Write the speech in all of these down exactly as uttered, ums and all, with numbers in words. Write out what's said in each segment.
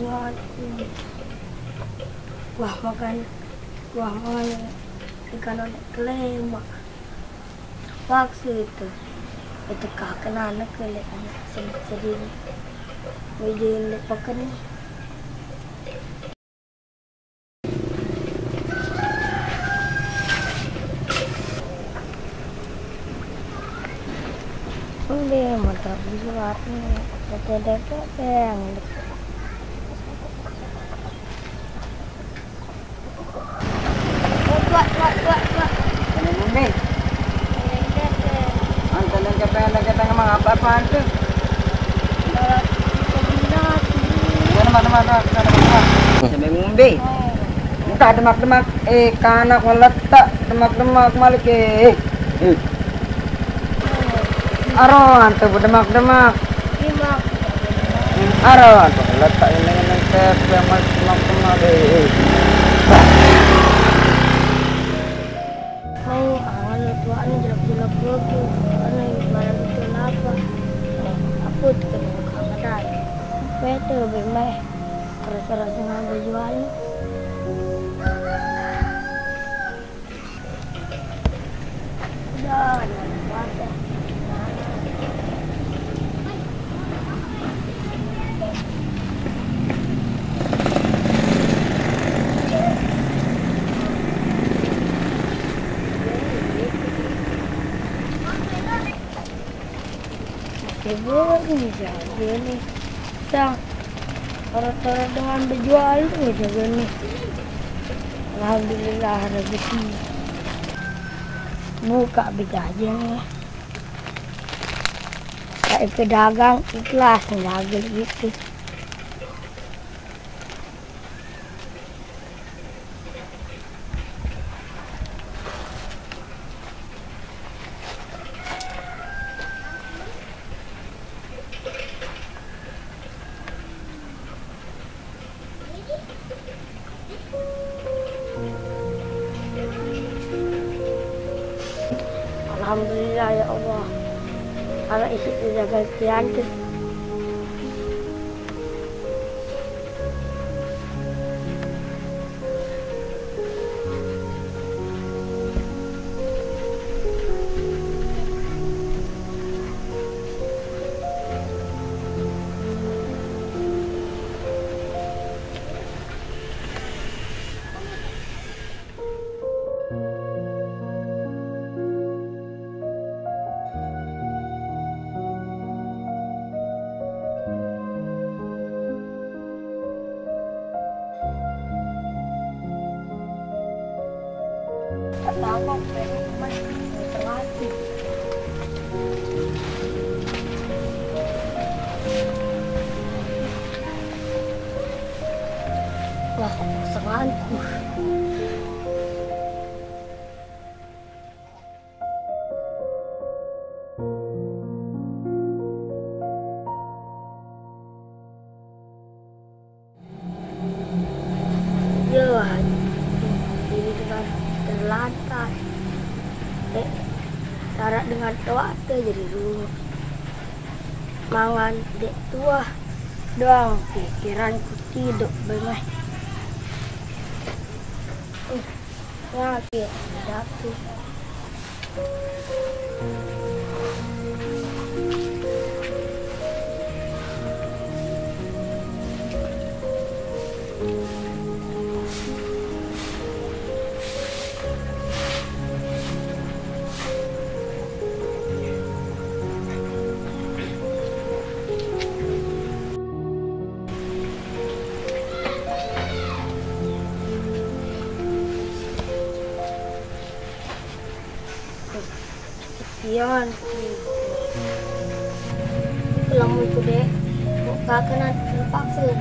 Wah, makan, wah, makan ikan oleh kelema. Waktu itu, itu kakek anak kelek anak sedih-sedih. Mijin lepakan. Udah, mantap di luar nih. Ada yang Tuak, tuak, tuak, tuak. Ini ngombe. Ini ngombe. Antar dan capek, antar capek, emang apa-apaan tuh? Kalau kita bina sih. Jangan mana-mana, jangan mana-mana. Sampai ngombe. Oh. Entah demak-demak, eh, kanak meletak, demak-demak, malik, eh. Eh. Aro, antu demak-demak. Aro, antu letak ini, ini, tep, demak-demak, eh. Mai, angan lo tuak ni jelek-jelek lo tu. Angan barang itu apa? Apa tu kena buka madan? Apa itu, Bimai? Terus-terus dengan berjual. Oke, boleh nih, jago nih. Sang, orang-orang dengan berjual nih, jago nih. Alhamdulillah, rezeki. Buka beda aja nih. Kayak pedagang ikhlas, jago gitu. Alhamdulillah ya Allah. Kalau isi jaga kian tuh. Wah, seranku. Yo, ini dengan terlantar. Eh, tarak dengan tuak tu jadi rumah. Mangan dek tuah doang pikiranku tidur bengah. Uh, ya, tiap dapur. Iyan. Lamun ku deh, kok kakak nanti terpaksa balik.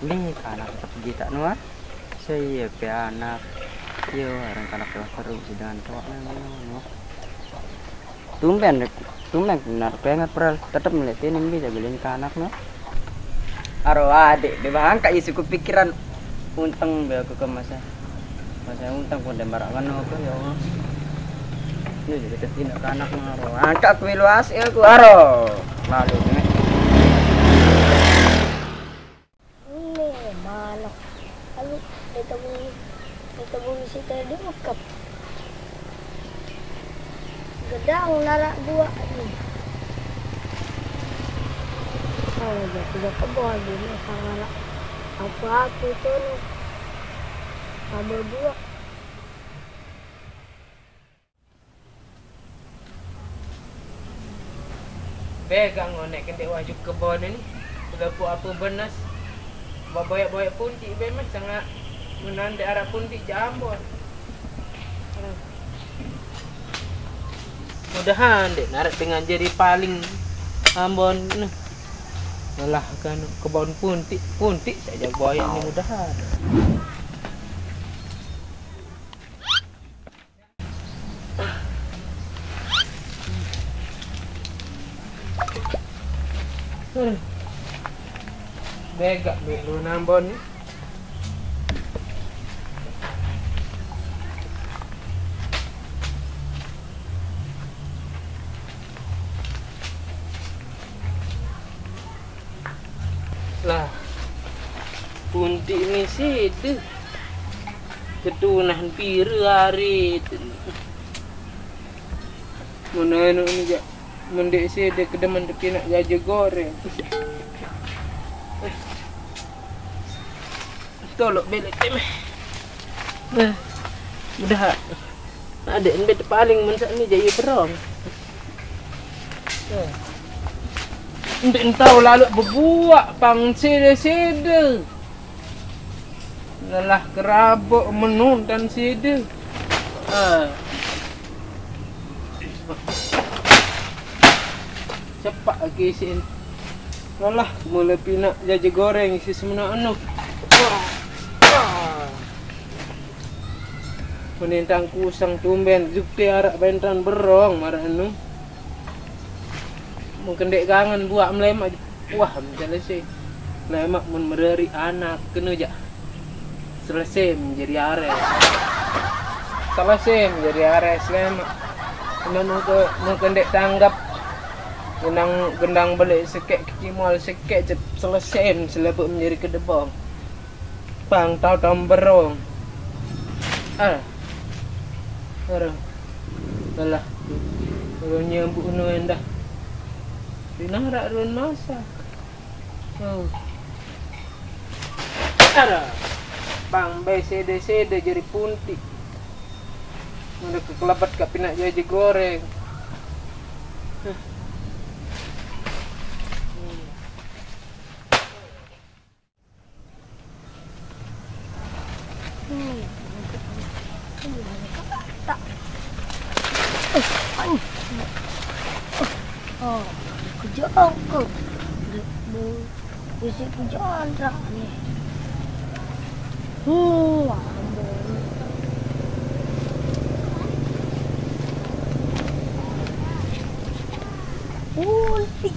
Ni anak kita nu ah. Saya pe anak. Yo, arang kanak yo seru si dengan cowok nang no. Tumben, tumben benar pengat pral. Tetep melihat ini bisa beliin kanak no. Aro adik, dia bahangka isi ku pikiran. Unteng be aku ke masa. Masa unteng pun dia marak kan aku ya Allah. Ini jadi ketina kanak no. Aro angka aku iluas ya aku aro. Lalu ini. Ini manuk. Lalu ditabung, ditabung isi tadi ukap. Gedang narak buah ni. Ah, jatuh ke bawah gini, sangat apa-apa tu ni. Ada buah. Bega ngonek kendek waju kebon ini. Udah ku apa benas. Baboyak-boyak punti be mah sangat menande arah punti jambon. Mudahan dek narik dengan jari paling ambon. Nah. Lelah kan kebon punti, punti saja boyak ini mudahan. Bega be lu nambon ni. Lah, punti ni sida. Ketunahan pira hari tu. Menanu ni jak. Mendek sida kedemen tekinak jaja goreng. Tolok belek te meh. Nah, mudah. Ada ende paling mensak ni jaya berong. Ende entau lalu bebuak pang sida-sida. Lelah kerabuk menun dan sida. Ah. Cepat lagi isin. Lelah mula pinak jaja goreng isi semena anu. Wah. Wah. Penentang kusang tumben jukti arak bentan berong marah anu. Mungkin dek gangan buak melemak. Wah, selesai. Lemak mun mereri anak kena jak. Selesai menjadi ares. Selesai menjadi ares lemak. Cuma mungkin, mungkin dek tanggap. Gendang, gendang balik sekek kecimol sekek cep selesai selebut menjadi kedebong. Pang tau tau berong. Ah. Aro. Lelah. Aro nyambuk nu endah. Pinarak ruan masak. Oh. Aro. Pang be sede-sede jari punti. Udah kekelebet ka pinak jaji goreng. Huh. Hmm. Tak. Eh, aduh. Oh, kerja kau. Isi kerja tak ni. Hmm, ambon. Ulti.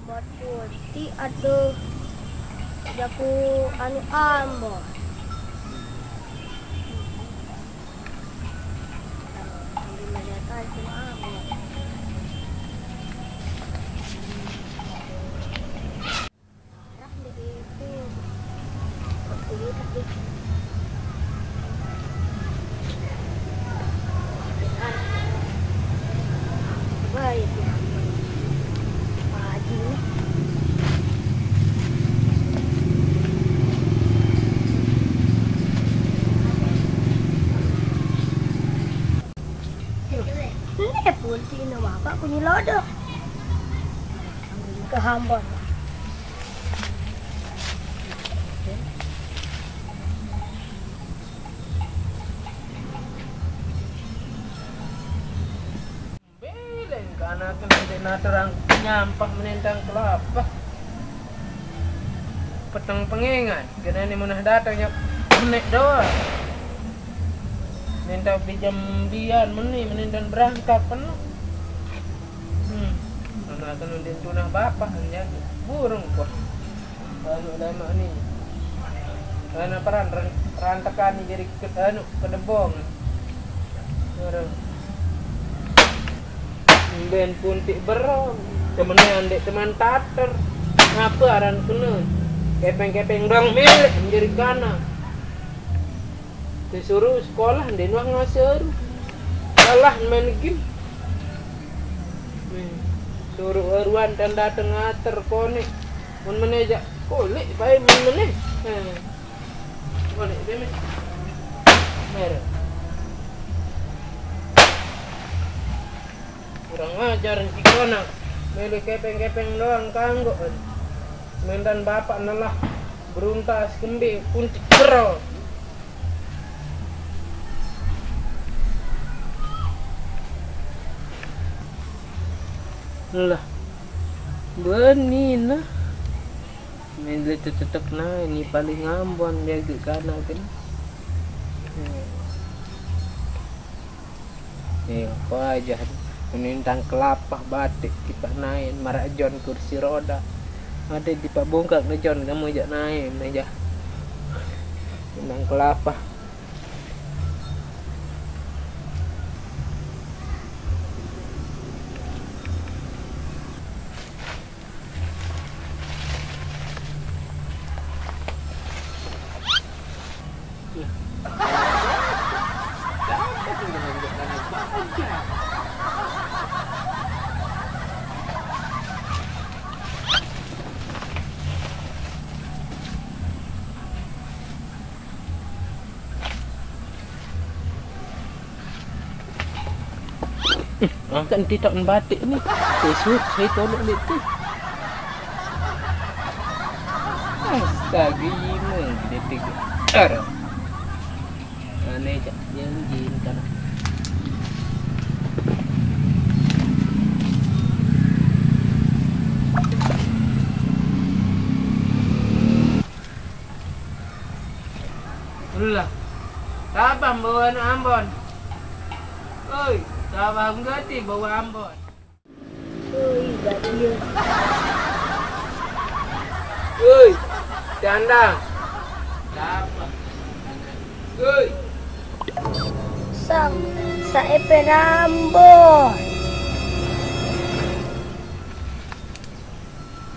Batu ti ada jaku anu ambo. Ambil melihat aja ambo. Ini pun sih nama apa aku nyelodok. Kehambon. Beleng kana tu nanti naturang nyampah menentang kelapa. Peteng pengengan, kena ni menah datang nyak menek doang. Minta pinjam bian meni, meni dan berangkat penuh. Hmm. Mana kena din tunah bapak, ya. Burung kok. Anu lama ni. Karena peran ran-, rantekan ni jadi ke, anu, kedebong. Orang. Mben puntik berong. Temenan dek teman tater. Apa aran kena? Kepeng-kepeng dong milik menjadi kana. Disuruh sekolah, dia nuah ngasuh. Kalah main game. Nih, suruh aruan dan dateng ngater konek. Mun meneh jak kolik bae mun meneh. Nah. Konek dia meh. Mer. Kurang ajar si konak. Milih kepeng-kepeng doang kanggo. Mendan bapak nelah beruntas kembe puntik bero. Lah, beni nah. Main tetep nah, ini paling ambon dia ke kanan kan. Nih, apa aja. Menintang kelapa batik kita naik, marak John kursi roda. Ada di Pak Bongkak nih, John, kamu jak naik, nih, jah. Nintang kelapa. Angkat nanti tak batik ni. Besok saya tolong dia tu. Astaga, ini detik. Ada. Aneh cak janji ntar. Ulah. Tabang bawa anak ambon. Oi, tabang gati bawa ambon. Oi, gak dia. Oi, tandang. Tabang. Oi. Sang, sae perambon.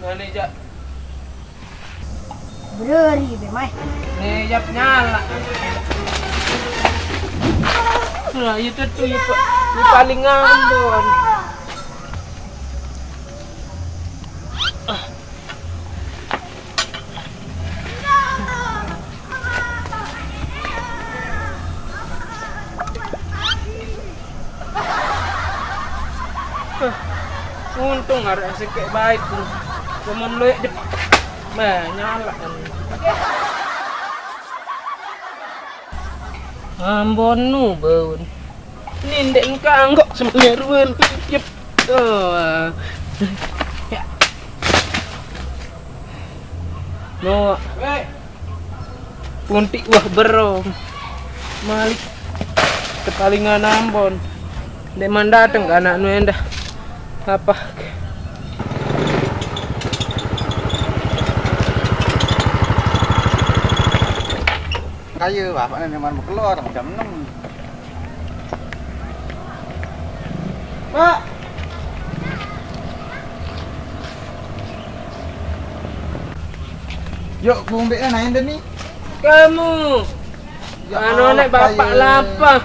Mana jak? Bereri be mai. Nih, yap nyala. Nah, itu tuh, itu, itu paling ngambon. Untung arek sikek baik tuh. Cuman lu di meh nyala kan. Ambon nu baun. Ini ndek engka anggok semeruan. Yep. Oh. Ya. No. Puntik wah berong. Malik kepalingan ambon. Ndeqman dateng ke anak nu endah. Apa? Kaya, bapakne ndeqman mau keluar, jam enam. Pak. Yuk, bumbek kan ain tadi. Kamu. Ya anu Allah, nek bapak kaya lapah.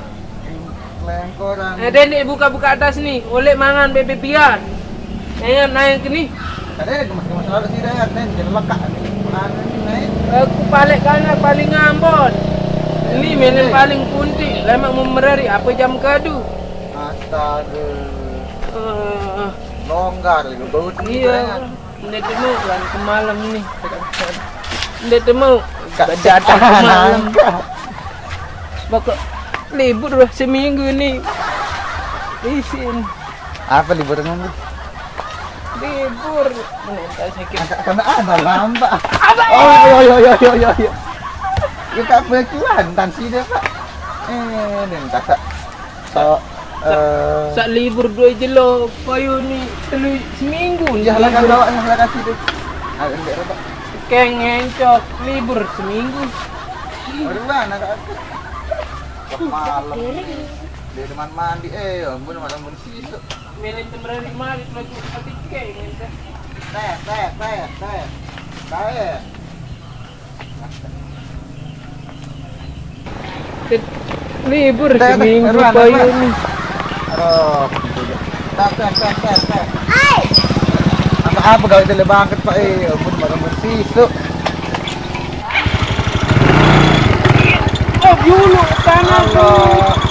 Lengkoran. Eh, den, buka-buka atas nih. Oleh mangan bebek biar. Ayo naik ke nih. Tadi ada gemes-gemes lalu sih, dah, nih, jadi lekak nih. Mana nih, naik? Aku paling kanan, paling ngambon. Ini menen paling punti, lemak memerari apa jam kadu. Astaga. Eh, longgar, bau nih, iya. Jangan. Ndeq temu kan kemalem nih. Ndeq temu. Kak, jatah kemalem. Pokok libur lah seminggu nih. Isin. Apa liburan, Bang? Libur. Minta sakit. Agak kena ada lambak. Oh, yo, yo, yo, yo, yo, yo. Ya, tak boleh keluar, dan sini, Pak. Eh, dan kasak. So, eh, Sak libur dua jelo, payu ni telu seminggu. Ya, lah kan bawa, lah kasih tu. Ah, enggak apa. Keng ngencok libur seminggu. Baru mana, Kak? Malam. Dia teman mandi, eh, ampun, malam pun sisuk. Milih temerani mari lagu hati keng ngencok. Teh, teh, teh, teh. Teh. Libur Teh, teh, seminggu, Irwan, payu Irwan. ni. Aduh. Teh, teh, teh, teh, teh. Apa, apa gawe tele bangket, Pak? Eh, ampun, malam pun sisuk. Oh, dulu tanah tu. Allah.